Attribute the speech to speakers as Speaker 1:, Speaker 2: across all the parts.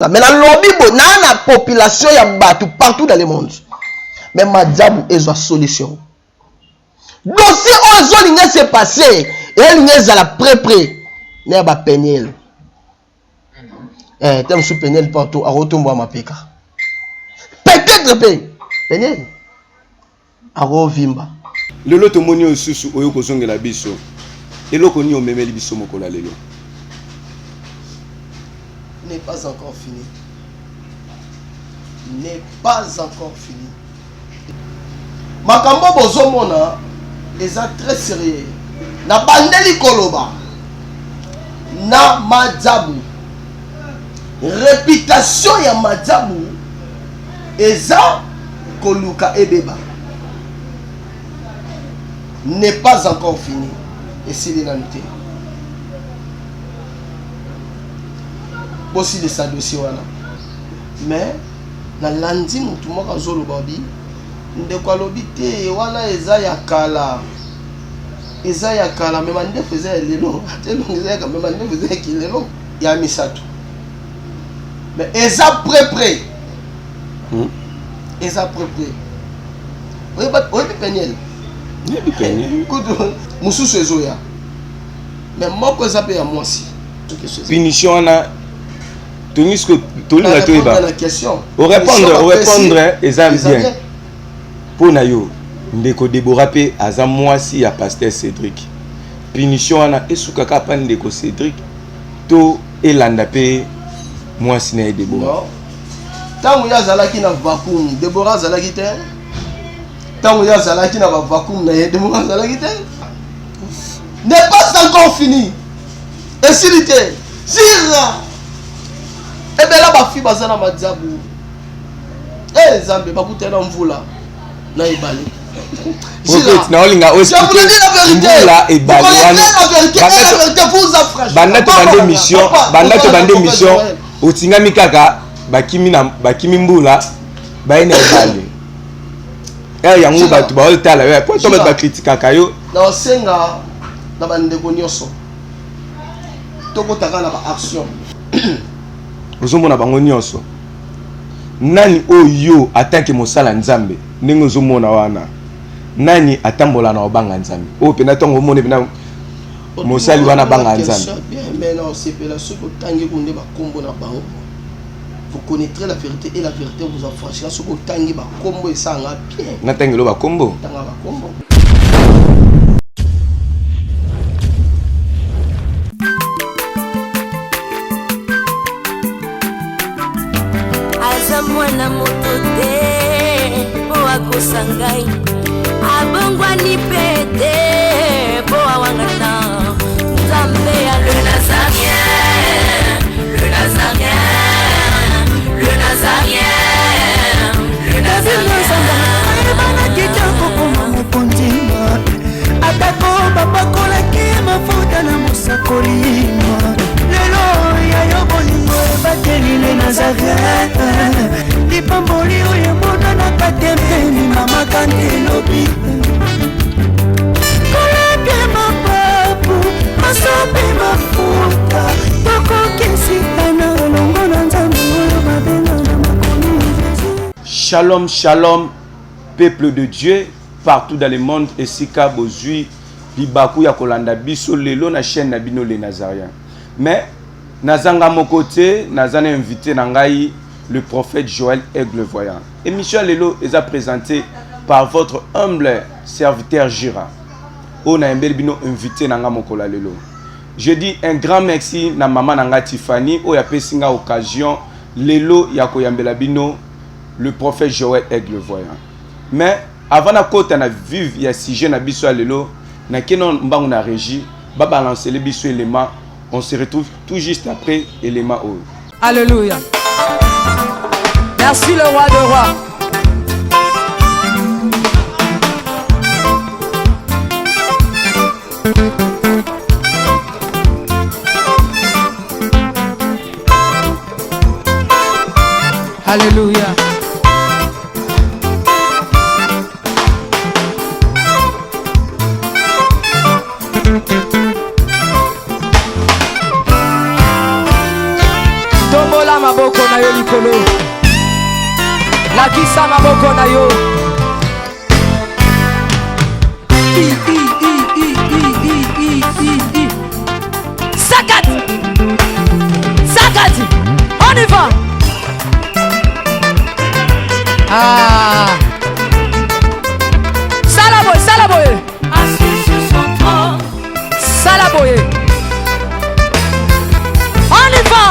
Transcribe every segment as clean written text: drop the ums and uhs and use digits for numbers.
Speaker 1: Mais nalobi boye, naa na population ya bato partout dans le monde, mais Madiabu ezwa solution. Dossier oyo ezolinga se passe, elinga ezala près près na ya bapeniel eh, te mosusu Peniel partout akotombola mapeka, peut-être mpe Peniel akovimba.
Speaker 2: Lelo tomoni oyo susu oyo kozongela biso. Eloko nini omemeli biso mokolo ya lelo?
Speaker 1: N'est pas encore fini, n'est pas encore fini. Makambo bozomona eza très sérieux. Nabandeli koloba na Madiabu, réputation ya Madiabu eza koluka ebeba. N'est pas encore fini, esili nanu te. Bosilisa dossier wana. Mais nalandi motu moko azoloba bi ndeko alobi te, wana eza ya kala, eza ya kala, mais mandefu eza ya lelo. Ate elongi eza ya kala, mais mandefu eza ya kilelo. Ya misato, mais eza près près. Eza près près. Oyebi Peniel?
Speaker 2: Nayebi Peniel.
Speaker 1: Kutu mosusu ezoya, mais moko eza mpe ya mwasi.
Speaker 2: Punition wana tolingi siko, tolinga toyeba.
Speaker 1: Na question.
Speaker 2: Orépondre, orépondre eza
Speaker 1: Eza
Speaker 2: bien. Mpo na yo, ndeko Debora mpe aza mwasi ya pasteur Cédric, punition wana esukaka pa ndeko Cédric to elanda mpe mwasi na ye Debora?
Speaker 1: Non, ntango ye azalaki na vacuum, Debora azalaki te. Ntango ye azalaki na bavacuum na ye, Debora azalaki te. N'est pas encore fini, esili te. Zira ebela bafi baza na madiabu e Nzambe, bakutani na mvula na ebale.
Speaker 2: Prophète, naolinga mbula ebale wana. Banda tobanda émission, banda tobanda émission, otingami kaka bakimi na bakimi mbula, baye na ebale. Ere yango bato baotala yo po to bato bakritikaka yo.
Speaker 1: Naosenga na bandeko nyonso, tokotaka na baaction.
Speaker 2: Ozomona bango nyonso, nani oyo atanke mosala Nzambe ndenge ozomona wana, nani atambola na obanga Nzambe oyo mpena ntango omoni mpena mosali wana abanga Nzambe?
Speaker 1: Bien, mais na osepela soki otangi kunde bakombo na bango. Vous connaîtrez la vérité et la vérité vous affranchira. Soki otangi bakombo, esanga bien.
Speaker 2: Natangelo bakombo?
Speaker 1: Tanga bakombo.
Speaker 3: Aza mwana moto te mpo akosa ngai, abongwani mpe te mpo awangana Nzambe ya le Nazarien, le Nazarien, le Nazarien, le Nazarien.
Speaker 4: Ayebanaki te kokoma mokonzi, atako bapakolaki mafuta na mosakoli. Lelo ya yo bolingo ebateli le Nazaret, lipamboli oyo emonanaka te mpeni mama kante elobi kolapia mapapu masopi mafuta, tokokisitana elongo na Nzambe oyo babenga na makomi Jésus.
Speaker 2: Shalom, shalom, peuple de Dieu partout dans le monde, esika bozwi libaku ya kolanda biso lelo na chaîne na bino Le Nazarien. Mais nazanga moko te, naza na invité na ngai, le prophète Joël Aigle Voyant. Émission ya lelo eza présentée par votre humble serviteur Jira oyo nayembeli bino invité na nga mokolo ya lelo. Je dis un grand merci na mama na ngai Tiffany oyo apesi nga occasion lelo ya koyambela bino le prophète Joël Aigle Voyant. Mais avant nakota na vif ya sujet na biso ya lelo, nakende mbangu na régie, babalancele biso élément. On se retrouve tout juste après élément oyo.
Speaker 5: Alléluia. Merci le roi de rois. Alléluia. Tombola maboko na na yo likolo. Lakisa maboko na yo. I, i, i, i, i, i, i, i, i. Sakati! Sakati! On y va! Ah! Sala boye, sala boye!
Speaker 3: Assis sur son trône.
Speaker 5: Sala boye! On y va!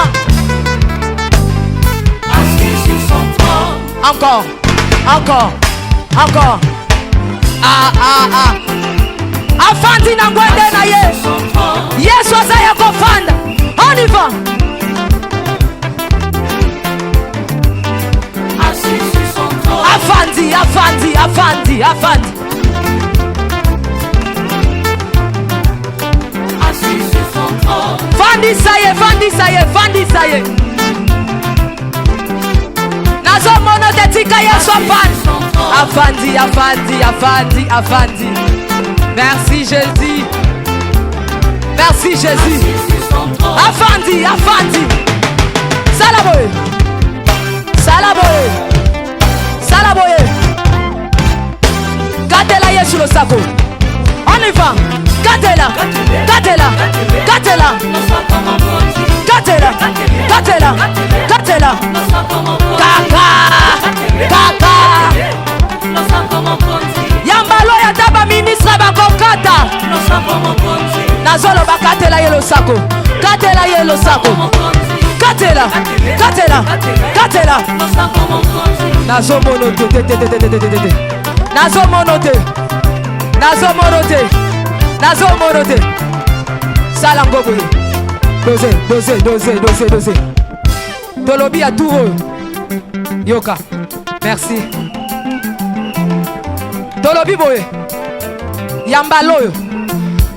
Speaker 3: Assis sur son trône.
Speaker 5: Encore, encore, encore. Ah, ah, ah. Afandi na ngwende na ye.
Speaker 3: Son trône.
Speaker 5: Yesu aza ya kofanda. On y va.
Speaker 3: Assis sur son trône.
Speaker 5: Afandi, afandi, afandi, afandi.
Speaker 3: Assis sur son trône.
Speaker 5: Fandisa ye, fandisa ye, fandisa ye. Nazomona te tika Yesu afandi. Afandi, afandi, afandi, afandi. Merci Jésus. Merci Jésus.
Speaker 3: Assis sur son trône.
Speaker 5: Afandi, afandi. Sala boye. Sala boye. Sala boye. Katela Yesu losako. On y va. Katela. Katela. Katela.
Speaker 3: Losako mokonzi.
Speaker 5: Katela. Katela. Katela.
Speaker 3: Losako mokonzi.
Speaker 5: Kaka. Kaka.
Speaker 3: Losako mokonzi.
Speaker 5: Yambalo ya ta ba ministre bakokata.
Speaker 3: Losako mokonzi.
Speaker 5: Nazoloba katela ye losako. Katela ye losako.
Speaker 3: Mokonzi.
Speaker 5: Katela. Katela. Katela.
Speaker 3: Losako mokonzi.
Speaker 5: Nazomono te te te te te te te te te. Nazomono te. Nazomono te. Nazomono te. Sala ngo boye. Dose, dose, dose, dose, dose. Tolobi ya tour oyo. Yoka. Merci. Tolobi boye. Yambala oyo.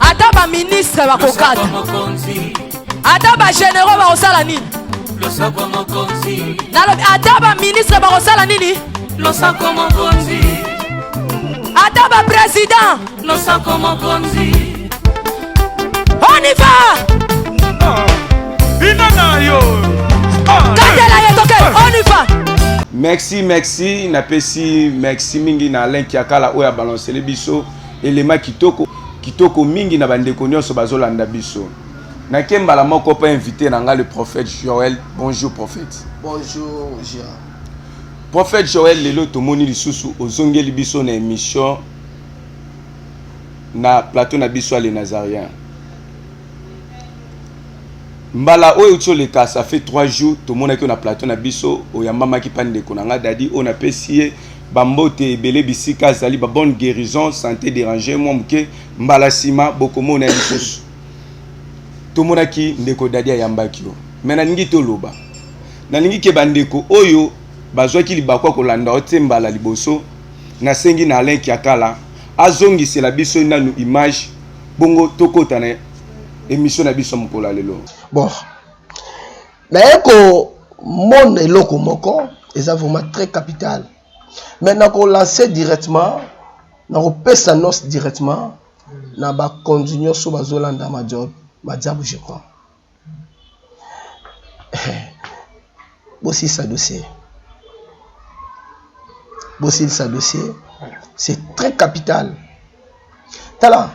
Speaker 5: Ata ba ministre bakokata.
Speaker 3: Losako mokonzi.
Speaker 5: Ata ba généraux bakosala nini?
Speaker 3: Losako mokonzi.
Speaker 5: Nalobi ata ba ministre bakosala nini?
Speaker 3: Losako mokonzi.
Speaker 5: Ata ba président.
Speaker 3: Losako mokonzi.
Speaker 5: On y va!
Speaker 6: Bina na yo.
Speaker 5: Katela ye toke, on y va!
Speaker 2: Merci, merci, napesi merci mingi na Alain Kiakala oyo abalancele biso elema kitoko kitoko mingi na bandeko nyonso bazolanda biso. Nake mbala moko mpe invité na nga le prophète Joël. Bonjour prophète.
Speaker 1: Bonjour Gérard.
Speaker 2: Prophète Joël, lelo tomoni lisusu ozongeli biso na émission na plateau na biso ya les Nazaréens. Mbala oyo euti oleka, ça fait 3 jours tomonaki yo na plateau na biso, oyambamaki mpa ndeko na nga Dadi oyo napesi ye bambote ebele bisika azali, ba bonne guérison, santé déranger mwa moke, mbala nsima bokomona ye lisusu. Tomonaki ndeko Dadi ayambaki yo, me nalingi toloba, nalingi ke bandeko oyo bazwaki libaku ya kolanda yo te mbala liboso, nasengi na Alain Kiakala azongisela biso nanu image bongo tokota na émission na biso mokolo ya lelo.
Speaker 1: Bon, naye komona eloko moko eza vraiment très capital, mais nakolancer directement, nakopesa annonce directement na bakonzi nyonso bazolanda Madiabu, je crois. Bosilisa dossier, bosilisa dossier, c'est très capital. Tala,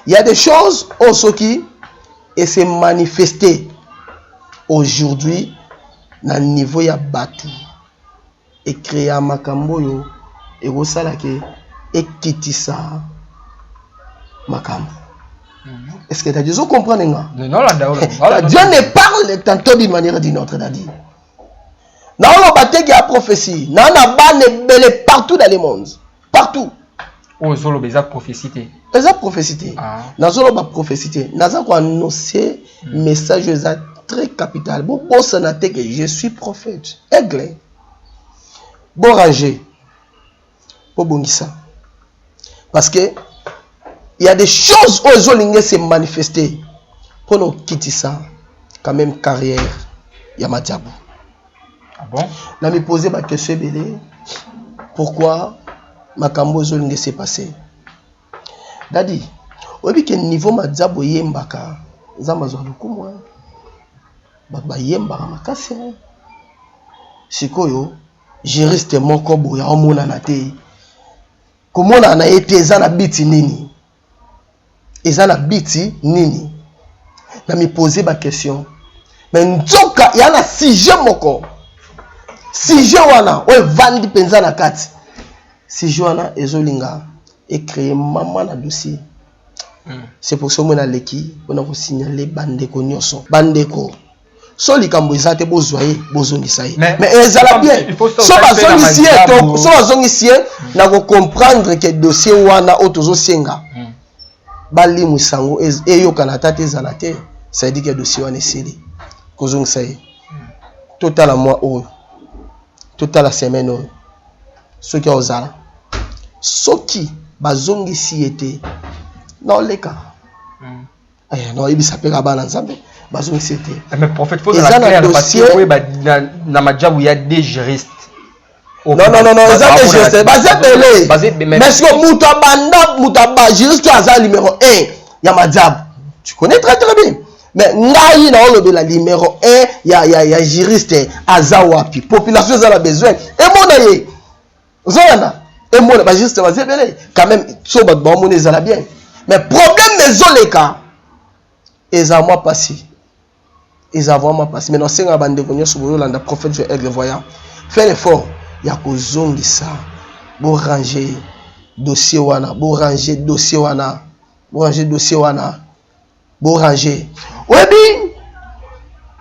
Speaker 1: il y a des choses oyo soki et se manifester aujourd'hui na niveau ya bato ecréa makambo oyo ekosala ke ekitisa makambo. Est-ce que Dadi ozo comprendre nga?
Speaker 7: Non.
Speaker 1: Dieu ne parle tantôt d'une manière ou d'une autre. Dadi, naoloba teke ya prophétie na na bana ebele partout dans le monde, partout.
Speaker 7: Oyo ozoloba eza prophétie te?
Speaker 1: Eza prophétie te. Nazoloba prophétie te, naza koannonce message oyo eza très capital. Bobosana te ke je suis prophète aigle. Boranger, bobongisa, parce que il y a des choses oyo ezolinga se manifester mpona okitisa quand même carrière ya Madiabu.
Speaker 7: Ah bon?
Speaker 1: Na mi pose baquestion ebele, pourquoi makambo ezolinga se passer. Dadi, oyebi ke niveau Madiabu oyembaka, Nzambe azwa lokumu, bato bayembaka makasi. Sikoyo juriste moko boye aomonana te, komonana na ye te eza na biti nini? Eza na biti nini? Na mi poser ba question, mais nzoka ya na sujet moko, sujet wana oyo evandi mpenza na kati, sujet wana ezolinga ecree mama na dossier. C'est pour ça omona aleki mpona kosignale bandeko nyonso, bandeko so likambo eza te bozwa ye bozongisa ye, mais ezala bien so bazongisi ye, so bazongisi ye na kocomprendre ke dossier wana oyo tozosenga balimwisa yango eyokana ata te ezala te, ça dit que dossier wana esili kozongisa ye. Totala mwa oyo, totala semaine oyo soki aozala, soki bazongisi ye te naoleka. Naoyebisa mpe kaka bana Nzambe bazongisi ye te.
Speaker 7: Mais prophète, faut
Speaker 1: eza na dossier
Speaker 7: na majabu ya des juristes.
Speaker 1: Non, non, non, non, eza te juriste, baza ebele, mais siko moto abanda, moto aba juriste oyo aza numéro 1 ya madiabu, tu connais très très bien. Mais ngai naolobela numéro 1 ya juriste aza wapi? Population eza na besoin emona ye, ozolanda emona bajuriste baza ebele quand même, so bato baomona ezala bien. Mais problème ezoleka eza mwa pasi, eza vraiment pasi. Mais nasengaka bandeko nyonso bozolanda prophète Joël Aigle Voyant, faire effort ya kozongisa, borange dossier wana, borange dossier wana, borange dossier wana, borange. Oyebi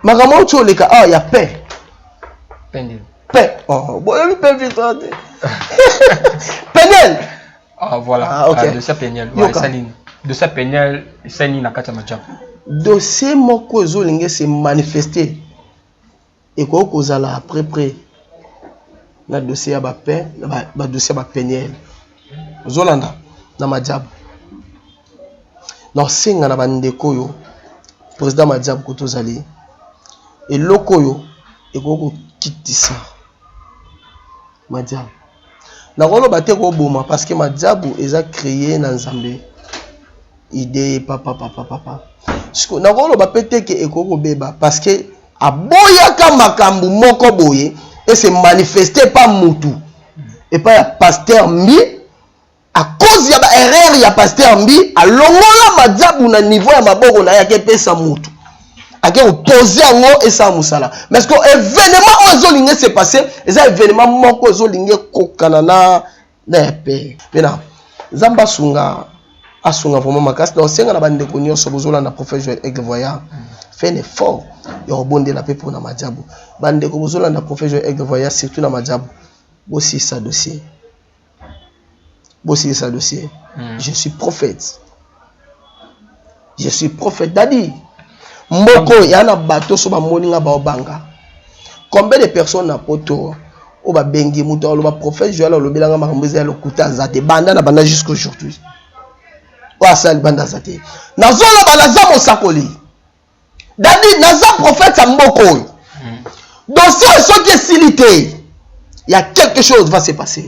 Speaker 1: makambo oyo ti oleka awa ya paix paix, oh, boyebi paix victoire te, Peniel.
Speaker 7: Ah, voilà.
Speaker 1: Ah, ok.
Speaker 7: Ah, dossier Peniel. Ouais, esali nini? Dossier Peniel esali nini na kati ya majabu?
Speaker 1: Dossier moko ezolinga se manifester, ekoki kozala après près na dossier ya bapain, na badossier ya bapeniel ozolanda na madiabu. Naosenga na bandeko oyo président madiabu koto ozali, eloko oyo ekoki kokitisa madiabu, nakoloba te koboma, parce que madiabu eza créé na Nzambe, idée papa papa papa. Siko nakoloba mpe te ke ekoki kobeba, parce que aboyaka makambo moko boye ese manifeste pa mutu epai ya pasteur Mbi. À cause ya baerreur ya pasteur Mbi, alongola madiabu na niveau ya maboko na ye, ake pesa mutu ake kopose yango esala mosala. Mais ce que événement oyo ezolinga se passe eza événement moko ezolinga ekokana na ya pe mpena. Nzambe asunga, asunga vraiment makasi. Donc senga na bandeko nyonso bozolanda prophète Joël Aigle Voyant, fait un effort ya kobondela mpe mpona madiabu. Bandeko bozolanda prophète Joël Aigle Voyant, surtout na madiabu, bosilisa dossier, bosilisa dossier. Je suis prophète, je suis prophète dadi mboko ya na bato so bamoni nga baobanga. Combien de personnes na poto oyo babengi moto aloba prophète Joël alobelanga makambo eza ya lokuta, aza te banda na banda jusqu'aujourd'hui oyo asala libanda aza te. Nazoloba naza mosakoli dadi, naza prophète ya mboka oyo. Dossier oyo soki esili te, ya quelque chose va se passer.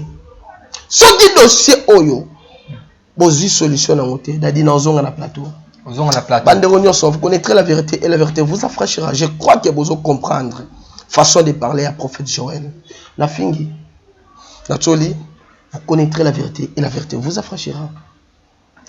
Speaker 1: Soki dossier oyo bozwi solution nango te, dadi nazonga na plateau.
Speaker 7: Ozonga na plateau.
Speaker 1: Bandeko nyonso, vous connaîtrez la vérité et la vérité vous affranchira. Je crois que bozo comprendre façon de parler à prophète Joël nafingi natoli. Vous connaîtrez la vérité et la vérité vous affranchira.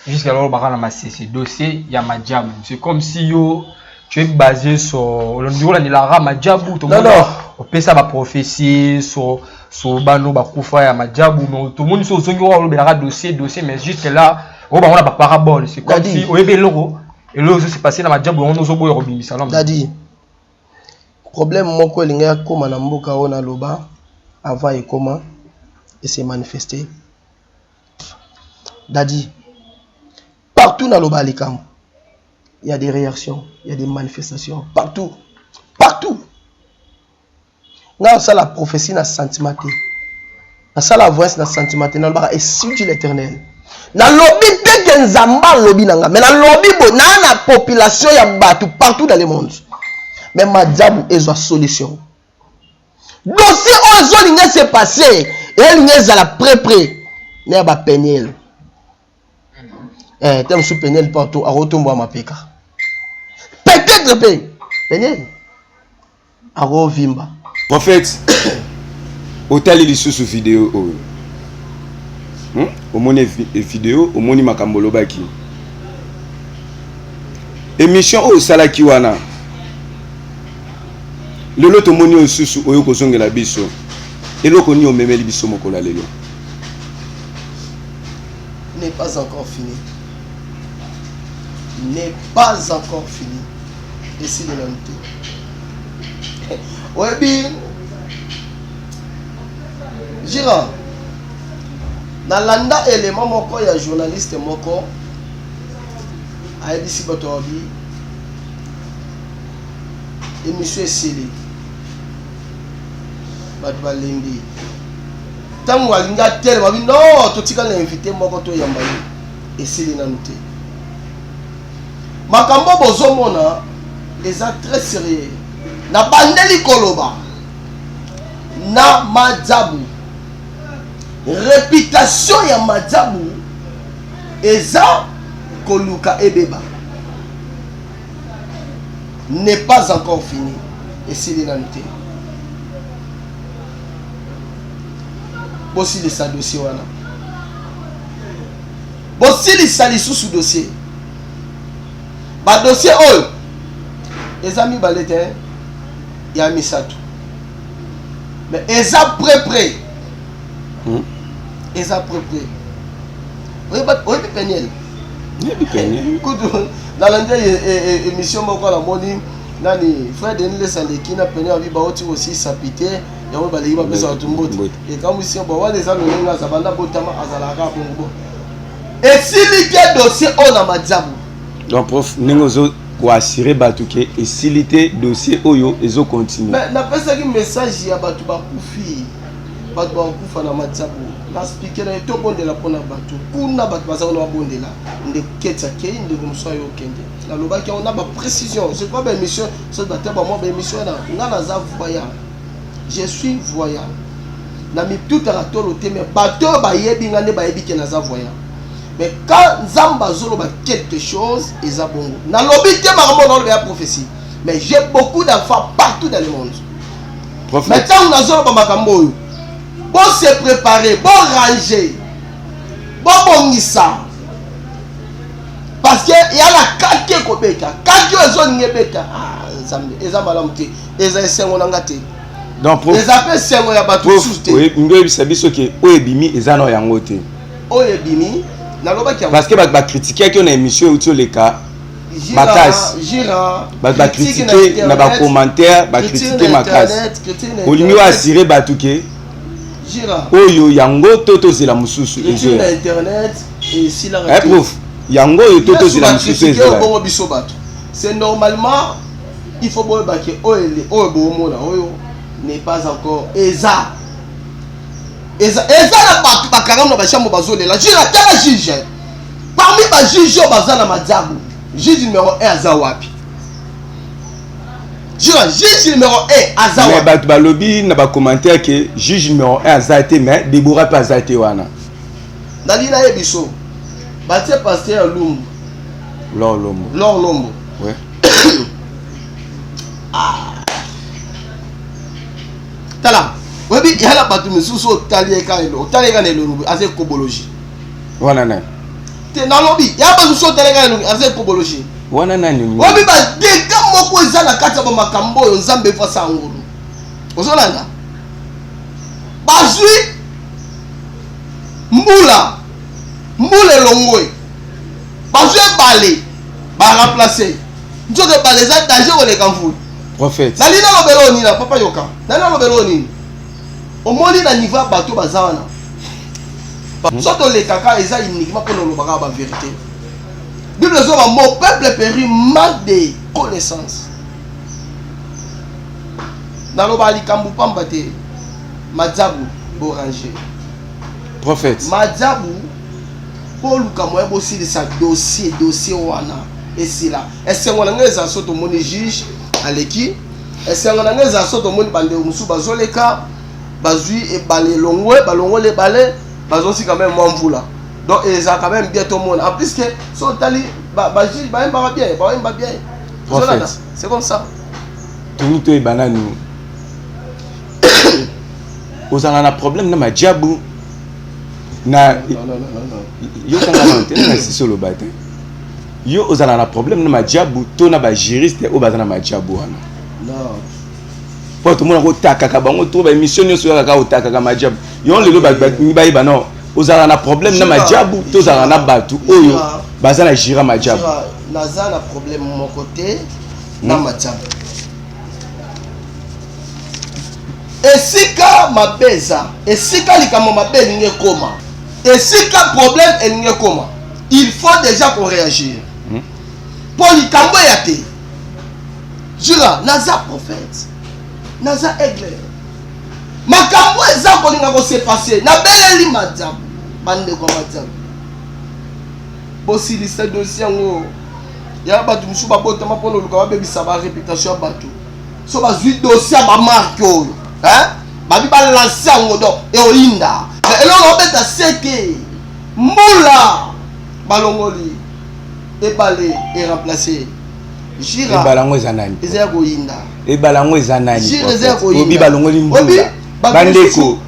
Speaker 7: Jusqu'alors baka na masese dossier ya majabu, c'est comme si yo tu es basé sur olondi olandelaka majabu.
Speaker 1: Non, non.
Speaker 7: Opesa baprophétie sur bano bakufa ya majabu, mais tomoni so ozongi oyo olobelaka dossier dossier, mais jusque là oyo bango na baparabole, c'est comme
Speaker 1: Dadi.
Speaker 7: si oyebi eloko eloko ezo se passe na majabu yango ozoboya kobimisa no.
Speaker 1: Dadi, problème moko elingi akóma na mboka oyo naloba avant ekóma ese manifeste. Dadi, partout naloba likambo, il y a des réactions, il y a des manifestations partout, partout. Nga nasala prophétie na sentiment te, nasala voice na sentiment te, nalobaka ainsi dit l'Éternel. Nalobi te ke Nzambe alobi na nga, mais nalobi boye naa na population ya bato partout dans le monde. Mais madiabu ezwa solution, dossier oyo ezolinga se passe, elinga ezala près près na ya bapeniel te mosusu. Peniel partout akotombola mapeka, peut-être mpe Peniel akovimba.
Speaker 2: Prophète. Otali lisusu video oyo. Omoni video, omoni makambo olobaki. Émission oyo osalaki wana. Lelo tomoni oyo susu oyo kozongela biso. Eloko nini omemeli biso mokolo ya lelo?
Speaker 1: N'est pas encore fini. N'est pas encore fini. Esili nanu te. Oyebi Gira, nalanda élément moko ya journaliste moko ayebisi bato abi émission esili, bato balembi. Ntango alingi atelema abi non, totikali na invité moko toyamba ye, esili nanu te. Makambo bozomona eza très sérieux. Nabandeli koloba na Madzabu, réputation ya Madzabu eza koluka ebeba, n'est pas encore fini, esili nanu te. Bosilisa dossier wana, bosilisa lisusu dossier. Ba dossier oyo eza mibale te, ya misato, mais eza près près. Eza près près. Oyebi Peniel?
Speaker 2: Nayebi Peniel.
Speaker 1: Kutu nalandi émission moko, namoni nani, frère Denis Lesandeki na Peniel abi bauti kosisa pite yango, balingi bapesa bato mbote. Ekamwisi bo wana eza lolenge aza banda botama, azalaka bongo. Bo esili te dossier oyo na Madzabu.
Speaker 2: Donc prof, ndenge ozo koassure bato ke esili te dossier oyo, ezocontinue.
Speaker 1: Mais napesaki message ya bato bakufi, bato bakokufa na Madzabu. Naexpliquer na ye, tobondela mpona bato kuna, bato baza kuna babondela. Ndeko Keti akei, ndeko mosusu ayo okende. Nalobaki yango na baprécision, je crois baémission soki bate bamwa baémission wana. Nga naza voyant, je suis voyant, na mitutaka tolo te, mais bato oyo bayebi nga nde bayebi ke naza voyant. Mais quand Nzambe azoloba quelque chose, eza bongo. Nalobi te makambo naloba ya prophétie, mais j'ai beaucoup d'enfants partout dans le monde. Mais
Speaker 2: Prophète,
Speaker 1: ntango nazoloba makambo oyo, bose préparer, boranger, bobongisa, parce que ya na kaki ekobeta, kaki oyo ezolinga ebeta. Ah, Nzambe, eza malamu te, eza esengo na nga te.
Speaker 2: Donc prof,
Speaker 1: eza mpe esengo ya bato
Speaker 2: prof
Speaker 1: mosusu te.
Speaker 2: Ngi oyebisa biso ke oyo ebimi eza na yango te?
Speaker 1: Oyo ebimi, nalobaki yango.
Speaker 2: Parce que bato bacritiquaki yo na émission euti oleka makasi.
Speaker 1: Gira,
Speaker 2: bato bacritique na bacommentaire, bacritique makasi. Olingi oassure bato ke
Speaker 1: Gira,
Speaker 2: oyo yango to tozela mosusu
Speaker 1: critique na
Speaker 2: ezoya?
Speaker 1: internet esilaka
Speaker 2: Eh,
Speaker 1: te.
Speaker 2: prof, yango oyo to tozela mosusu
Speaker 1: Bacritique
Speaker 2: ezela?
Speaker 1: bongo biso bato, c'est normalement, il faut boyeba ke oyo oyo boomona oyo n'est pas encore. Eza na bato bakangami na bachambre, bazolela. Jira, tala juge, parmi bajuge oyo baza na Madzabu, juge numéro 1 aza wapi? Jira, juge numéro 1 aza
Speaker 2: Mais
Speaker 1: wapi?
Speaker 2: bato balobi na bacommentaire ke juge numéro 1 aza te, mais Debora mpe aza te wana.
Speaker 1: Nalingi nayebi so batie pasteur Lumbu.
Speaker 2: Lor Lombo.
Speaker 1: Lor Lombo.
Speaker 2: Ouais.
Speaker 1: Tala, oyebi yala bato misusu, otali ye kaka, otali ye kaka na elongi, aza ekobologie.
Speaker 2: Wana nani?
Speaker 1: Te, nalobi ya bato mosusu, otali ye kaka elongi, aza ekobologie.
Speaker 2: Wana nani?
Speaker 1: Oyebi badega moko eza na kati ya bamakambo oyo. Nzambe efasa ngolu, ozolanda, bazwi mbula, mbula elongwe, bazwi ebale, baremplace. Nzoka ebale eza danger koleka mvula.
Speaker 2: Prophète.
Speaker 1: Nali nalobela oyo nini, papa? Yoka, nali nalobela oyo nini. Omoni na niveau ya bato baza wana, so tolekaka, eza uniquement mpona olobaka bavérité. Bible ezoba: "Mon peuple périt manque de connaissance." Naloba likambo pamba te. Madzabu, boranger.
Speaker 2: Prophète.
Speaker 1: Madzabu, boluka moya bosilisa dossier. Dossier wana esila. Esengo na ngai ezala so tomoni juge aleki. Esengo na ngai ezala so tomoni bandeko mosusu bazoleka, bazwi ebale elongwe, balongoli ebale, bazosika même mwa mvula. Donc ezala quand même bien tomona. En plus que so otali bajuge bayembaka bien, bayemba bien.
Speaker 2: Prophète.
Speaker 1: Ozolanda, c'est comme ça.
Speaker 2: Tongi toyeba nanu. Ozala na problème na majabu na yo kanga na te na sisi oloba te. Yo ozala na problème na majabu to na ba juriste oyo baza na majabu wana?
Speaker 1: Non.
Speaker 2: Po tomona kotakaka bango to ba émission nyonso kaka otakaka majabu. Yo lelo bayeba non, ozala na problème na majabu to ozala na bato oyo baza na jura majabu?
Speaker 1: Naza na problème moko te na majabu. Esika mabe eza, esika likambo mabe elingi ekoma, esika problème elingi ekoma, il faut déjà qu'on réagir mpo likambo eya te. Jura, naza prophète, naza aigle. Makambo eza kolinga kose passe, nabeleli majabu, bandeko ya majabu, bosilisa dossier yango. Ya bato mosusu babotama mpona oluka babebisa ba réputation ya bato. So bazwi dossier ya bamarke oyo, hein? Babi balanse yango, donc eoyinda eloko obeta sete mbula balongoli ebale eremplace. Jira,
Speaker 2: ebala yango eza nani?
Speaker 1: Eza ya koyinda.
Speaker 2: Ebala yango eza nani?
Speaker 1: Jira eza ya koyinda.
Speaker 2: Obi balongoli mbula, bandeko.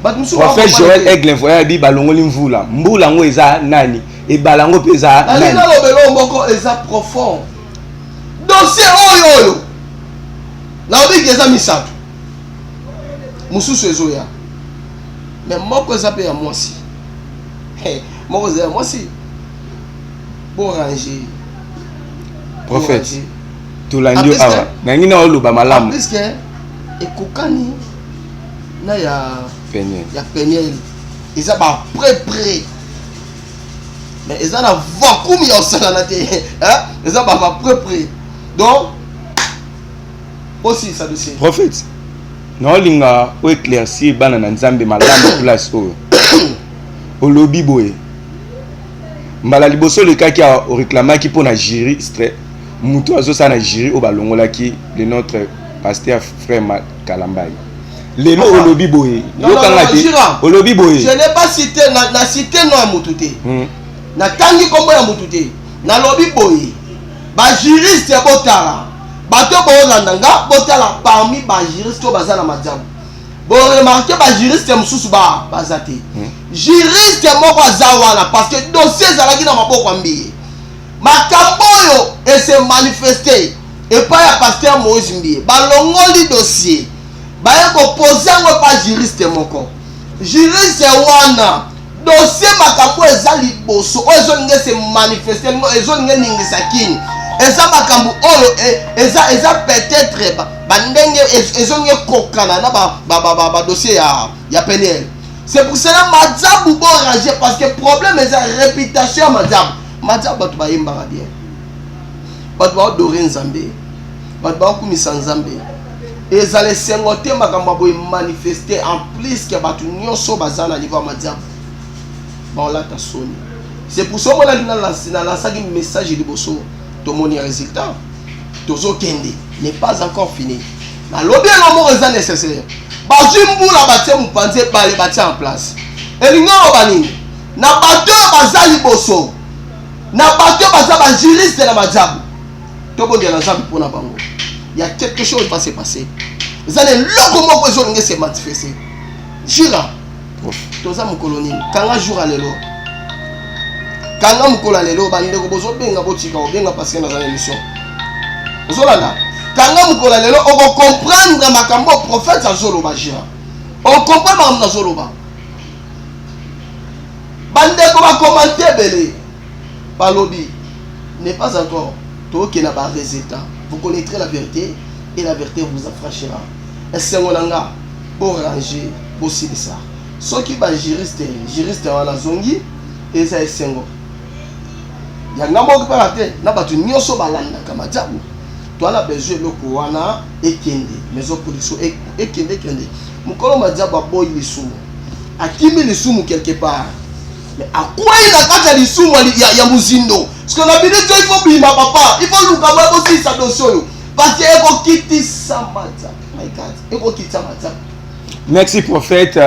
Speaker 2: Prophète Joël Aigle voya bi balongoli mvula, mbula yango eza nani? Ebala yango mpe eza nani?
Speaker 1: Nalobelo moko eza profond. Dossier oyo oyo nalobiki eza misato, mosusu ezoya, mais moko eza mpe ya mwasi, moko eza ya mwasi. Borange.
Speaker 2: Prophète, tolandi yo awa, nangi na oloba malamu.
Speaker 1: Puisque ekokani na ya
Speaker 2: Peniel,
Speaker 1: ya Peniel eza ba près près, mais eza na vacuum ya osangana te, eza ba près près, donc osilisa dossier.
Speaker 2: Prophète, naolinga oéclaircir bana na Nzambe malamu place oyo olobi boye. Mbala liboso olekaki oreklamaki mpo na juriste, moto azosala na jury oyo balongolaki le notre pasteur frère Kalambayi. Lelo olobi boye, yokanga te, olobi boye.
Speaker 1: Je n'ai pas cité na cité nom ya motu te, natangi nkombo ya motu te. Nalobi boye, bajuriste botala, bato boolanda nga, botala parmi bajuriste oyo baza na majabu, boremarke bajuriste mosusu baza te. Juriste moko aza wana parce que dossier ezalaki na maboko ya Mbiye. Makambo oyo ese manifeste epai ya pasteur Moïse Mbiye, balongoli dossier, baye kopose yango epai juriste moko. Juriste wana, dossier makambo eza liboso oyo ezolinga ese manifeste, ezolinga eningisa kini, eza makambo oyo eza peut-être bandenge ezolinga ekokana na badossier ya Peniel. C'est pour cela Madzabu bo ranger, parce que problème eza réputation ya Madzabu. Madzabu bato bayembaka bien, bato baadore Nzambe, bato bakumisa Nzambe. Ezala esengo te makambo ya boye manifeste, en plus ke bato nyonso baza na niveau ya Madzabu baolata soni. C'est pour ça omonaki nalasaki message liboso, tomoni résultat, tozokende, n'est pas encore fini. Nalobi elo moko eza nécessaire, bazwi mbula batie mopanzi, ebale batie en place. Elingi oloba nini na bato oyo baza liboso, na bato oyo baza bajuriste na majabu? Tobondela Nzambe mpona bango. Ya quelque chose va se passer, eza na eloko moko ezolinga se manifester. Jira, toza mokolo nini? Kanga jour ya lelo, kanga mokolo ya lelo. Bandeko bozobenga, botika kobenga parce que naza na émission. Ozolanda, kanga mokolo ya lelo, okokomprendre makambo prophète azoloba. Jira, okomprendre makambo nazoloba. Bandeko bakomante ebele, balobi n'est pas encore, tokokenda ba résultat. Vous connaîtrez la vérité et la vérité vous affranchira. Esengo na nga, borange, bosilisa. Soki bajuriste, juriste wana azongi, eza esengo ya ngambo okipaka te na bato nyonso balandaka majabu. Toana besoin eloko wana ekende, maison production ekende, ekende. Mokolo majabu aboyi lisumu, akimi lisumu quelque part, mais akwei na kati ya lisumu ya mozindo. Parce que na minute il faut bima papa, il faut luka boya bosilisa dossier oyo, parce que ekokitisa majabu. My God, ekokitisa majabu.
Speaker 2: Merci prophète.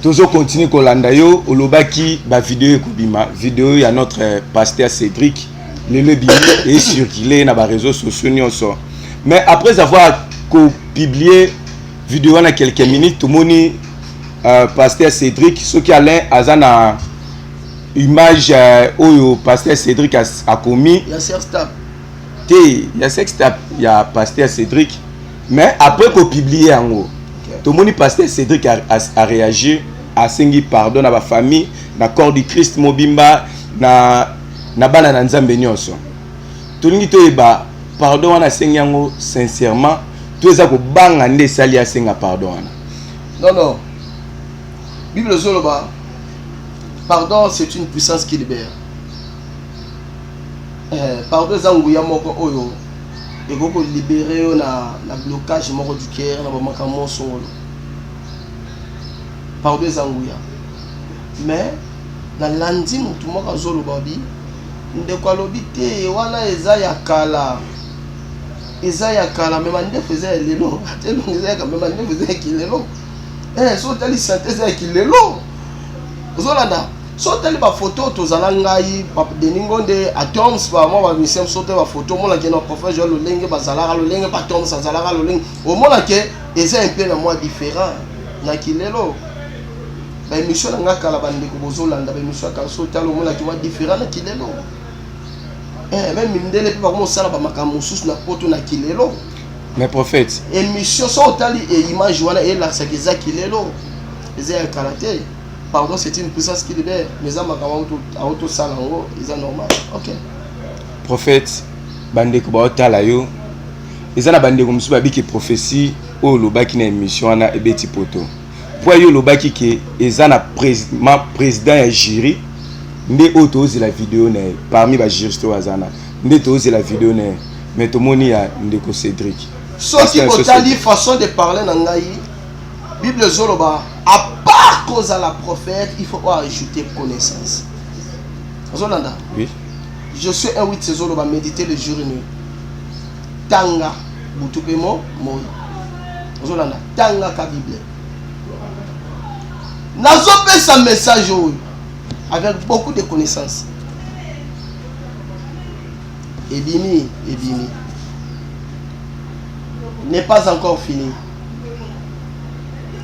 Speaker 2: Tozo continue kolanda yo. Olobaki ba vidéo ekobima, vidéo ya notre pasteur Cédric lelo ebimi ecirculé na ba réseaux sociaux nyonso. Mais après avoir kopublié Video wana quelques minutes tomoni pasteur Cédric soki Alain aza na image oyo pasteur Cédric akomi
Speaker 1: ya sextape
Speaker 2: te, ya sextape ya pasteur Cédric, mais après ko publier yango, tomoni pasteur Cédric a réagir, asengi pardon na ba famille, na corps du Christ mobimba, na bana na Nzambe nyonso. Tolingi toyeba pardon wana asengi yango sincèrement to eza kobanga nde esali asenga pardon wana?
Speaker 1: Non, non, Bible ezoloba pardon, c'est une puissance qui libère. Pardon eza nguya moko oyo ekoki kolibérer yo na blocage moko du cœur, na bamakambo songolo. Pardon eza nguya. Mais nalandi motu moko azoloba bi ndeko alobi te wana eza ya kala, eza ya kala, mais mandefu eza ya lelo. Ate elongo eza ya kala, mais mandefu eza ya kilelo. So otali sante eza ya kilelo. Ozolanda, so otali bafoto tozala ngai Denis Ngonde, Atoms, bamwa bamisien, so te bafoto omonake na prophète Joel, lolenge bazalaka, lolenge Atoms azalaka, lolenge omonake eza un peu na mwa différent na kilelo. Baémission na nga kala, bandeko bozolanda baémission ya kala, so otali omonaki mwa différent na kilelo. Même mindele mpe bakomosala bamakambo mosusu na poto na kilelo.
Speaker 2: Mais prophète,
Speaker 1: émission so otali image wana eyelakisaka eza kilelo, eza ya kala te. Pardon, c'est une puissance qui libère, mais eza makambo aotosala yango eza normal, ok.
Speaker 2: Prophète, bandeko baotala yo, eza na bandeko mosusu babiki prophétie oyo olobaki na émission wana ebeti poto, po yo olobaki ke eza na président ya jury nde oyo tozela video na ye, parmi bajuriste oyo aza na nde tozela video na ye, mais tomoni ya ndeko Cédric.
Speaker 1: Soki botali façon de parler na ngai, Bible ezoloba à part kozala prophète, il faut ajouter connaissance. Ozolanda?
Speaker 2: Oui.
Speaker 1: Josué 1 8 ezoloba méditer le jour et nuit, tanga butu mpe mo moi. Ozolanda? Tangaka Bible. Nazopesa message oyo avec beaucoup de connaissances. Ebimi, ebimi, n'est pas encore fini.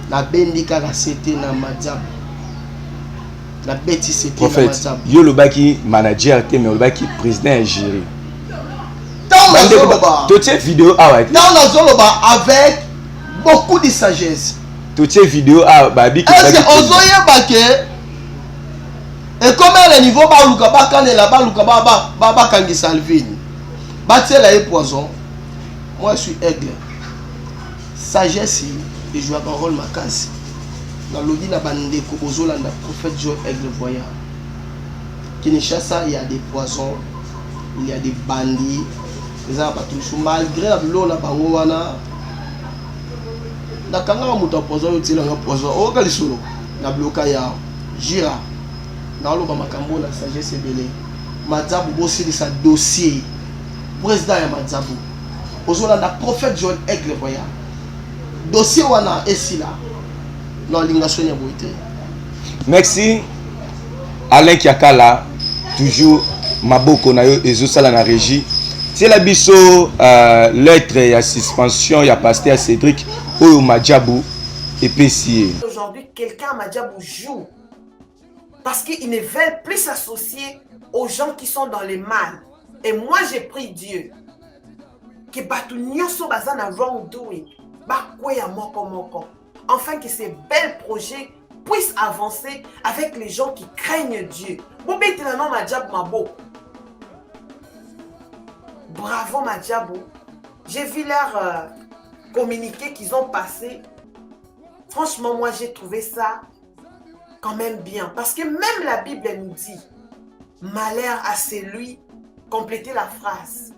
Speaker 1: Nabendi kaka sete na madiabu, nabeti sete na
Speaker 2: Prophète,
Speaker 1: madiabu.
Speaker 2: Yo olobaki manager te, mais olobaki président ya jury.
Speaker 1: Ntango nazoloba,
Speaker 2: Totie video awa te.
Speaker 1: Ntango nazoloba avec beaucoup de sagesse.
Speaker 2: Totie video awa, babiki.
Speaker 1: Est-ce ozoyeba ke ekomi le niveau baluka bakanela, baluka bakangisa Alvine, batiela ye poison? Moi, je suis aigle. Sagesse ezwaka rôle makasi. Nalobi na bandeko bozolanda prophète Joel Aigle Voyant, Kinshasa, il y a des poisons, il y a des bandits. Eza na bato mosusu, malgré na biloko na bango wana, nakangaka moto ya poison oyo otielanga poison, oyoka lisolo na bloka ya jira. Naoloba makambo na sagesse ebele. Madzabu, bosilisa dossier. Président ya Madzabu, ozolanda prophète Joel Aigle Voyant, dossier wana esila na olinga soni ya boye te.
Speaker 2: Merci Alain Kiakala, toujours maboko na yo ezosala na régie. Tiela biso lettre ya suspension ya pasteur Cédric oyo Majabu epesi ye.
Speaker 6: Aujourd'hui, quelqu'un à Madjabou joue parce qu'ils ne veulent plus s'associer aux gens qui sont dans le mal. Et moi, j'ai pris Dieu. Que bato nyonso baza na wrongdoing, bakweya moko moko. Enfin que ces bels projets puissent avancer avec les gens qui craignent Dieu. Bobetela non Madjabou maboko. Bravo Madjabou. J'ai vu leur communiqué qu'ils ont passé. Franchement, moi, j'ai trouvé ça quand même bien. Parce que même la Bible, elle nous dit, malheur à celui, complétez la phrase.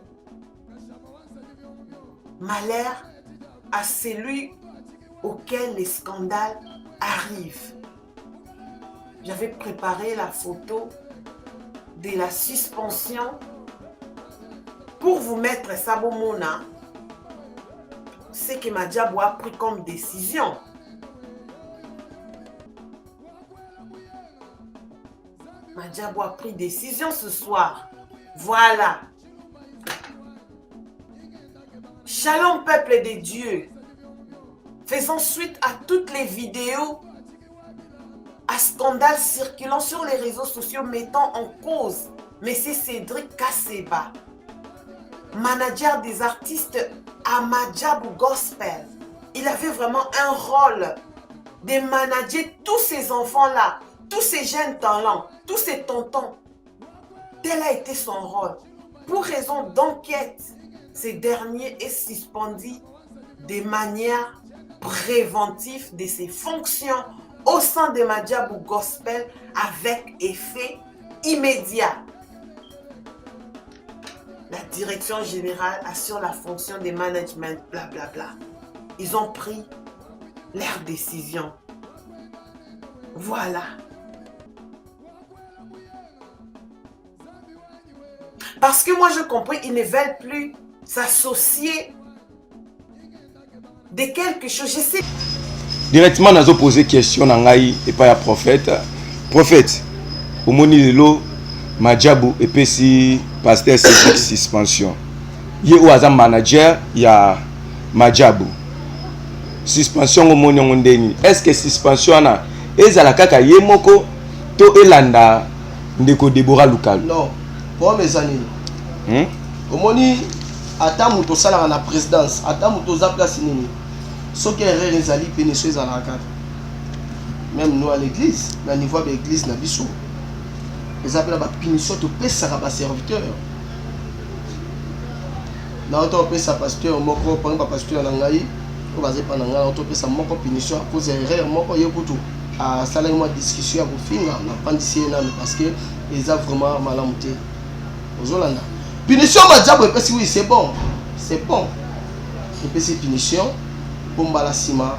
Speaker 6: Malheur à celui auquel les scandales arrivent. J'avais préparé la photo de la suspension pour vous mettre ça, bomona, ce que Madiabou a pris comme décision. Madiabou a pris décision ce soir. Voilà. Shalom, peuple de Dieu. Faisant suite à toutes les vidéos à scandale circulant sur les réseaux sociaux mettant en cause M. Cédric Kaseba, manager des artistes à Maajabu Gospel. Il avait vraiment un rôle de manager tous ces enfants-là, tous ces jeunes talents, tous ces tontons. Tel a été son rôle. Pour raison d'enquête, ce dernier est suspendu de manière préventive de ses fonctions au sein de Maajabu Gospel avec effet immédiat. La direction générale assure la fonction des management, blablabla. Bla, bla. Ils ont pris leur décision. Voilà. Parce que moi, je comprends, ils ne veulent plus s'associer de quelque chose. Je sais.
Speaker 2: Directement, nazo poser question na ngai epai ya prophète. Prophète, omoni lelo Maajabu epesi pasteur Cédric suspension. Ye oyo aza manager ya Maajabu. Suspension omoni yango ndeni? Est-ce que suspension wana ezala kaka ye moko to elanda ndeko Deborah Lukalu?
Speaker 1: Non, problème eza nini? Omoni ata moto osalaka na présidence, ata moto oza place nini, soki erreur ezali punition ezalaka kaka. Même nous à l'église, na niveau ya église na biso, eza mpe na bapunition topesaka baserviteur. Nauta opesa pasteur moko, parmi bapasteur na ngai oyo baza epa na ngai, nauta opesa moko punition à cause ya erreur moko. Ye kutu asalaki mwa discussion ya kofinga, napandisi ye nano parce que eza vraiment malamu te. Ozolanda punition Maajabu epesi, oui, c'est bon, c'est bon, epesi punition mpo mbala nsima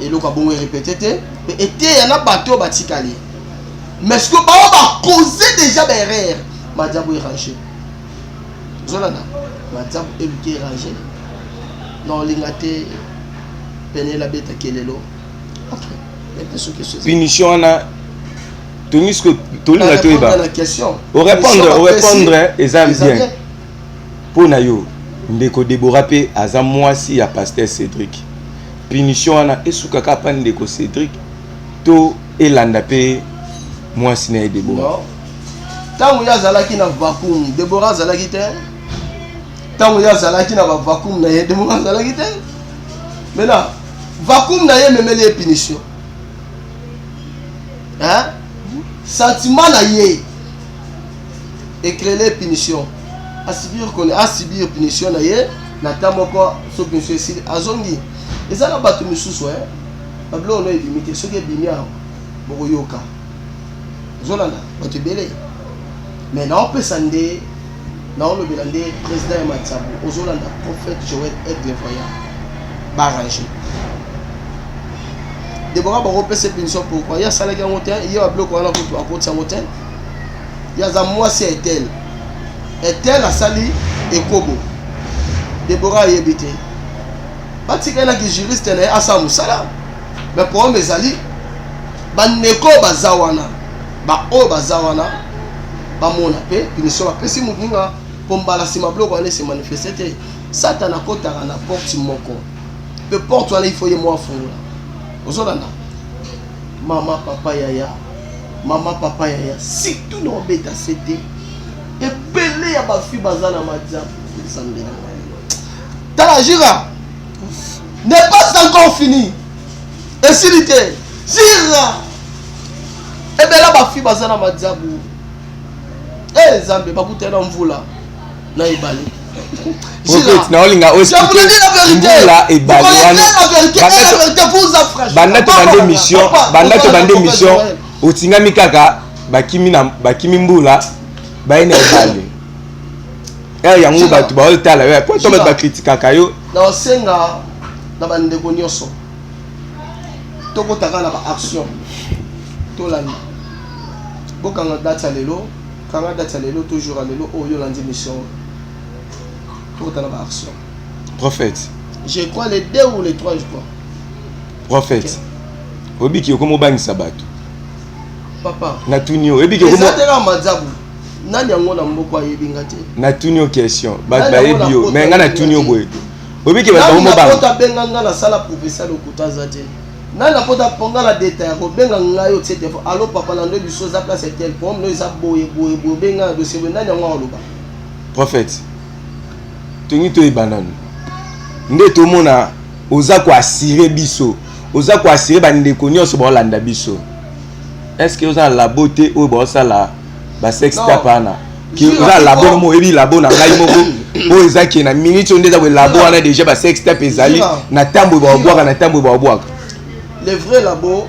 Speaker 1: eloko ya bongo erépété te, mpe eteya na bato oyo batikali. Mais ce que bao bacause déjà baerreur, Maajabu erange. Ozolanda, Maajabu eluki erange na olinga te pene elabeta kelelo. Ok.
Speaker 2: Punition wana tolingi siko tolinga toyeba orépondre, orépondre eza bien mpo na yo. Ndeko Debora mpe aza mwasi ya pasteur Cédric. Punition wana esukaka pa ndeko Cédric to elanda mpe mwasi na ye Debora?
Speaker 1: Ntango ye azalaki na vacuum, Debora azalaki te. Ntango ye azalaki na bavacuum na ye, Debora azalaki te. Maintenant, vacuum na ye ememeli ye punition, hein? Sentiment na ye ecréele punition, asubir, kone asubir punition na ye na ta moko. So punition esili, azongi. Eza na bato misusu, babiloko no ebimi te. Soki ebimi awa, bokoyoka. Ozolanda bato ebele. Mais naopesa nde, naolobela nde président ya Maajabu. Ozolanda prophète Joel Aigle Voyant, baarrange Debora, bakopesa punition. Pourquoi? Ye asalaki yango te. Ye babiloko wana kutu akoti yango te. Ye aza mwasi ya etel. Etel asali ekobo, Debora ayebi te. Batikali juriste na ye asala mosala. Mais problème ezali bandeko baza wana, baoyo baza wana bamona mpe punition bapesi moninga mpo mbala nsima biloko wana ese manifeste te. Satan akotaka na porte moko, mpe porte wana ifo ye mwa afungola. Ozolanda, mama, papa, yaya, mama, papa, yaya, surtout na obeta se te. Ebele ya bafille baza na Maajabu. Nzambe na ngai, tala, jira n'est pas encore fini, esili te. Jira, ebele bafille baza na Maajabu. E Nzambe, bakutana na mvula na ebale.
Speaker 2: Prophète, naolinga mbula ebale wana. Banda tobande mission, banda tobande mission, otingami kaka bakimi na bakimi mbula, baye na ebale. Ere yango bato baotala yo po to bato bakritikaka yo.
Speaker 1: Naosenga na bandeko nyonso, tokotaka na baaction. Tolanda, bokanga date ya lelo, kanga date ya lelo, toujours ya lelo oyo olandi mission, tokota na baaction.
Speaker 2: Prophète.
Speaker 1: Je crois les deux ou les trois, je crois.
Speaker 2: Prophète, obiki okoma obangisa bato.
Speaker 1: Papa.
Speaker 2: Natuni yo, oyebiki
Speaker 1: eza te kaka Maajabu. Nani yango na mboka ayebi nga te?
Speaker 2: Natuni yo question. Bato bayebi yo, mais ngai natuni yo boye. Oyebi ke bato
Speaker 1: Nani
Speaker 2: bakoma
Speaker 1: na
Speaker 2: obanga.
Speaker 1: poto abenga nga nasala prophetie ya lokuta aza te. Nani na poto aponga na detail akobenga ngai otie telefone allo papa na nde biso eza place ya tel problème no eza boye boye boye obenga na dossier boye nani yango akoloba.
Speaker 2: Prophète, tolingi toyeba nanu nde tomona oza ko assurer biso, oza ko assurer bandeko nyonso baolanda biso. Est ce que oza na labo te oyo baosala ba sex tape wana? Ke oza na labo no oyebi labo na ngai moko oyo eza ke na minute oyo nde eza boye labo wana deja ba sex tape ezali na tambo baobwaka na tambo baobwaka.
Speaker 1: Le vrai labo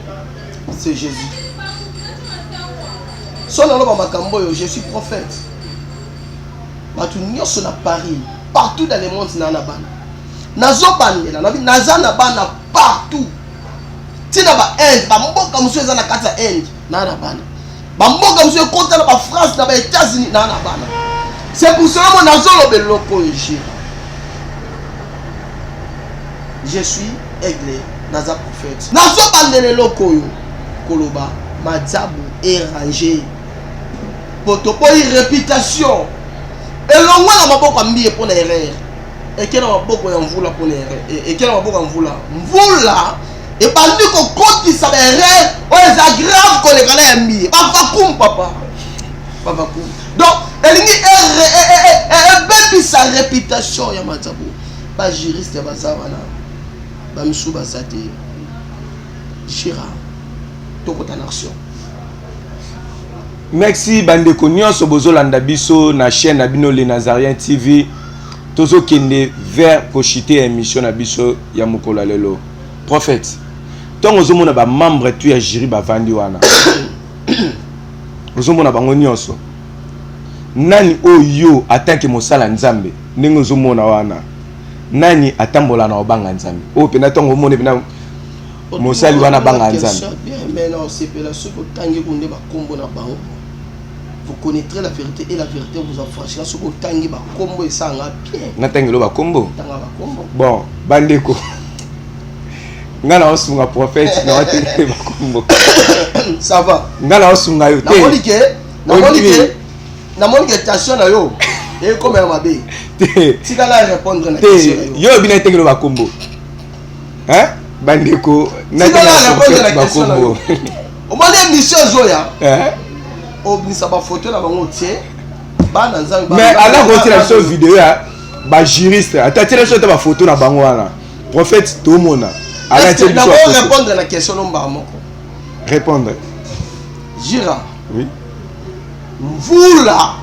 Speaker 1: c'est Jésus. So naloba makambo oyo je suis prophète. Bato nyonso na Paris, partout dans le monde na na bana. Nazobandela, naza na bana partout. Tina ba Inde, ba mboka mosusu eza na kati ya Inde, na na bana. Ba mboka mosusu ekota na ba France, na ba États-Unis, na na bana. C'est pour cela moi nazoloba eloko oyo je. Je suis aigle, naza prophète. Nazobandela eloko oyo koloba madzabu errange. Po toboyi réputation elongwa na maboko ya mbiye mpo na erreur eke na maboko ya mvula mpo na erreur eke na maboko ya mvula mvula ebandi kokotisa ba erreur oyo eza grave koleka na ya mbiye bavakum papa bavakum donc elingi ebebisa réputation ya madzabu ba juriste baza wana bamisusu baza te jira tokota na action.
Speaker 2: Merci bandeko nyonso bozolanda biso na chaîne na bino Le Nazarien TV. Tozokende vers kochite ya émission na biso ya mokolo ya lelo. Prophète, ntango ozomona ba membre tout ya jury bavandi wana, ozomona bango nyonso, nani oyo en tant que mosala Nzambe ndenge ozomona wana, nani atambola na obanga Nzambe oyo mpenza ntango omoni mpenza mosali wana banga Nzambe?
Speaker 1: Bien, mais na osepela soki otangi kunde bakombo na bango, vous connaîtrez la vérité et la vérité vous affranchira. Soki otangi bakombo esanga bien.
Speaker 2: Natangelo bakombo?
Speaker 1: Tanga bakombo.
Speaker 2: Bon, bandeko, nga na osunga prophète na watengele bakombo.
Speaker 1: Ça va.
Speaker 2: Nga na osunga yo te.
Speaker 1: Namoni ke, namoni ke, namoni ke tension na yo ekomela mabe.
Speaker 2: Te.
Speaker 1: Tikala répondre na question na yo.
Speaker 2: Yo oyebi na etengelo bakombo. Hein? Bandeko,
Speaker 1: bakombo. Omoni émission ezoya. Obimisa ba photo na bango tie. Bana Nzambe.
Speaker 2: Mais ala kotiela biso video ya ba juriste. Ata tiela biso ata ba photo na bango wana. Prophète tomona. Ala tiela biso.
Speaker 1: Nako répondre na question no mbala moko.
Speaker 2: Répondre.
Speaker 1: Jira.
Speaker 2: Oui.
Speaker 1: Mvula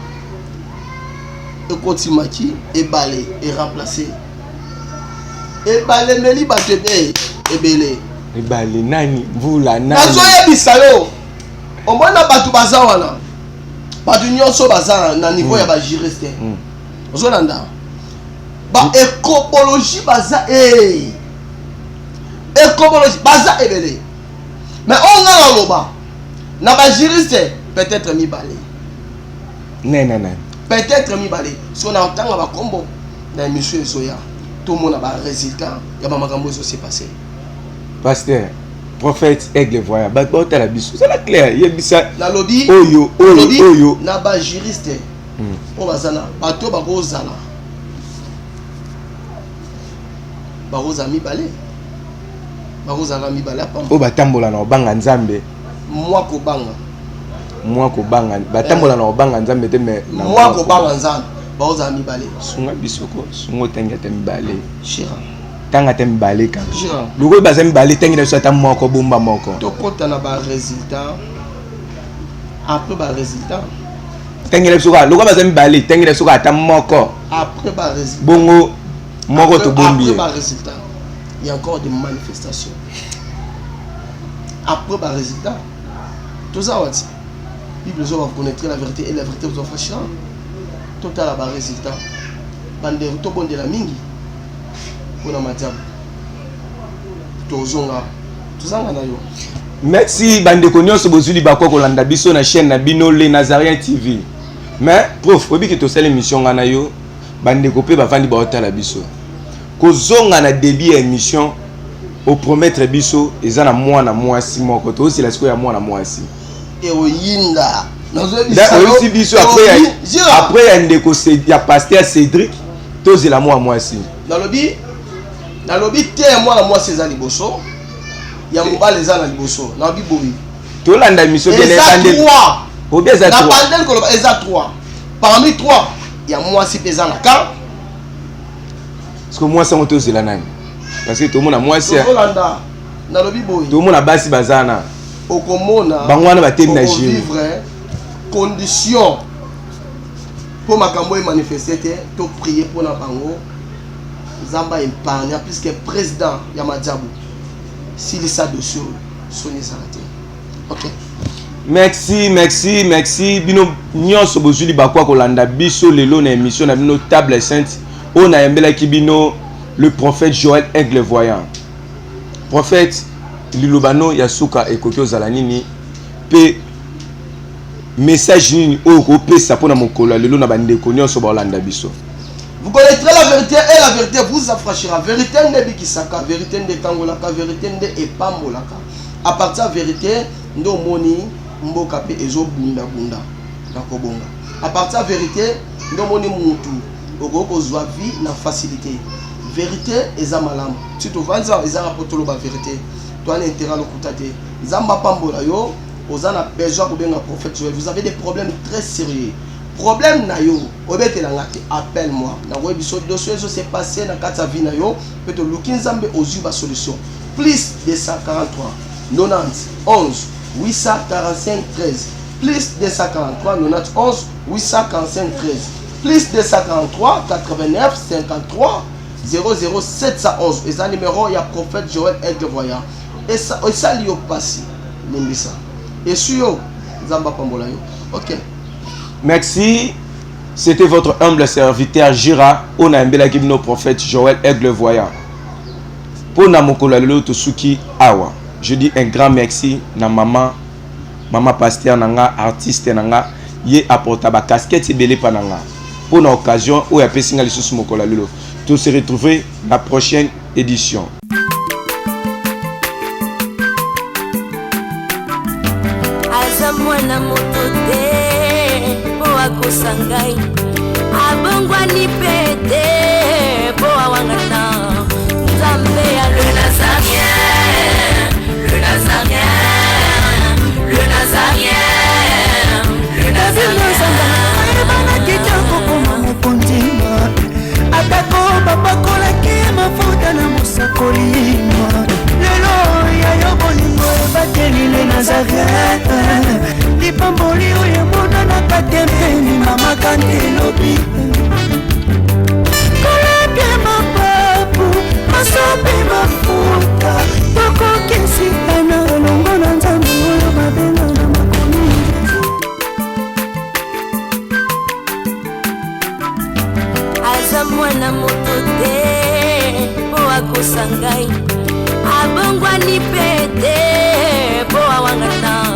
Speaker 1: ekotimaki ebale e remplacer. Ebale meli bato ebe ebele.
Speaker 2: Ebale nani mvula nani?
Speaker 1: Nazoyebisa yo. Omona bato baza wana. Bato nyonso baza na niveau ya ba juriste. Ozolanda. Ba écologie baza eh. Écologie baza ebele. Mais on a loba na ba juriste peut-être mibale.
Speaker 2: Ne ne ne.
Speaker 1: Peut-être mibale. So na tanga ba kombo na émission ezoya. Tout le monde a ba résultat ya ba makambo ezo se passer.
Speaker 2: Pasteur, prophète aigle voyant, ba ba tala biso. C'est la clair, yebisa.
Speaker 1: Na lobi
Speaker 2: oyo oyo oyo
Speaker 1: na ba juriste. O bazana bato bakozala. Bakozala mibale. Bakozala mibale apamba.
Speaker 2: Oyo batambola na obanga Nzambe.
Speaker 1: Mwa kobanga.
Speaker 2: Mwa kobanga. Batambola na obanga Nzambe te mais na
Speaker 1: mwa kobanga Nzambe. Bakozala mibale.
Speaker 2: Sunga biso ko, sunga otangi ata mibale.
Speaker 1: Shira.
Speaker 2: Tanga ata mibale kaka.
Speaker 1: Shira.
Speaker 2: Lokola baza mibale tangi na biso ata moko bomba moko.
Speaker 1: Tokota na ba résultats. Après ba résultats.
Speaker 2: Tangi na biso kaka, lokola baza mibale tangi na biso kaka ata moko.
Speaker 1: Après ba résultats.
Speaker 2: Bongo moko tobombi.
Speaker 1: Après ba résultats. Il y a encore des manifestations. Après ba résultats. Tout ça wati. Bible zo va connaître la vérité et la vérité vous affranchira. Total ba résultats. Bande to bondela mingi. Pona madiabu. Tozonga. Tozanga na yo.
Speaker 2: Merci bandeko nyonso bozuli bakwa kolanda biso na chaîne na bino Le Nazarien TV. Mais prof, oyebi ke tosali émission nga na yo, bandeko pe bavandi baotala biso. Kozonga na début ya émission au promettre biso eza na mwana mwasi moko tozosila sikoyo ya mwana mwasi.
Speaker 1: Eoyinda.
Speaker 2: Oyebisi biso après ya ndeko ya pasteur Cédric tozela mwana mwasi.
Speaker 1: Nalobi Nalobi te ya mwana mwasi eza liboso, ya mobali eza na liboso. Nalobi boye.
Speaker 2: Tolanda émission bien.
Speaker 1: Eza
Speaker 2: ebandeli.
Speaker 1: 3.
Speaker 2: Obi eza
Speaker 1: Na
Speaker 2: 3.
Speaker 1: bandeli koloba eza 3. Parmi 3 ya mwasi mpe eza na ka.
Speaker 2: Parce que mwasi yango tozela nani? Parce que tomona mwasi,
Speaker 1: Tozolanda, nalobi boye.
Speaker 2: tomona basi baza na
Speaker 1: Okomona
Speaker 2: bango wana batemi na gym.
Speaker 1: Okovivre condition mpo makambo emanifeste te, toprie mpo na bango, Nzambe aépargne, puisque président ya Madiabu silisa dossier oyo, soni ezala te. Ok.
Speaker 2: Merci, merci, merci bino nyonso bozwi libaku ya kolanda biso lelo na émission na bino Table Sainte, oyo nayambelaki bino le prophète Joël Aigle Voyant. Prophète, liloba no ya suka ekoki ozala nini, mpe message nini oyo okopesa mpona mokolo ya lelo na bandeko nyonso baolanda biso?
Speaker 1: Vous connaîtrez la vérité et la vérité vous affranchira. Vérité nde bikisaka, vérité nde kangolaka, vérité nde epambolaka. À partir ya vérité nde omoni mboka mpe ezobundabunda na kobonga. À partir ya vérité nde omoni mutu okoki kozwa vie na facilité. Vérité eza malamu. Si tovandi awa, ezaka mpo toloba vérité. Towana intérêt lokuta te. Nzambe apambola yo, oza na besoin kobenga prophète Joël. Vous avez des problèmes très sérieux. Problème na yo obetelanga te, appelle moi, nakoyebi biso dossier ezo se passe na kati ya vie na yo, mpe toluki Nzambe, ozwi basolution. Plus 243 90 11 845 13, plus 243 91 845 13, plus 243 89 53 00 711 eza numéro ya prophète Joël Aigle Voyant. Esali yo mpasi, limbisa, esu yo. Nzambe apambola yo. Ok.
Speaker 2: Merci. C'était votre humble serviteur Jira, oyo nayambelaki bino prophète Joël Aigle Voyant. Mpo na mokolo ya lelo tosuki awa. Je dis un grand merci na mama, mama pasteur na nga, artiste na nga, ye apporta bacasquette ebele mpa na nga. Mpo na occasion oyo apesi nga lisusu mokolo ya lelo. To se retrouver na prochaine édition.
Speaker 8: Aza mwana moto te mpo akosa ngai, abongwani mpe te mpo awangana Nzambe ya le Nazarien, le Nazarien, le Nazarien, le Nazarien.
Speaker 4: Ayebanaki te kokoma mokonzi, atako bapakolaki mafuta na mosakoli. Lelo ya yo bolingo ebateli le Nazaret, lipamboli oyo emonanaka te mpeni mama kantelobi kolapie mapapu masopi mafuta, tokokisitana elongo na Nzambe oyo babenga na makomi.
Speaker 8: Aza mwana moto te mpo akosa ngai, abongwani mpe te mpo awangana.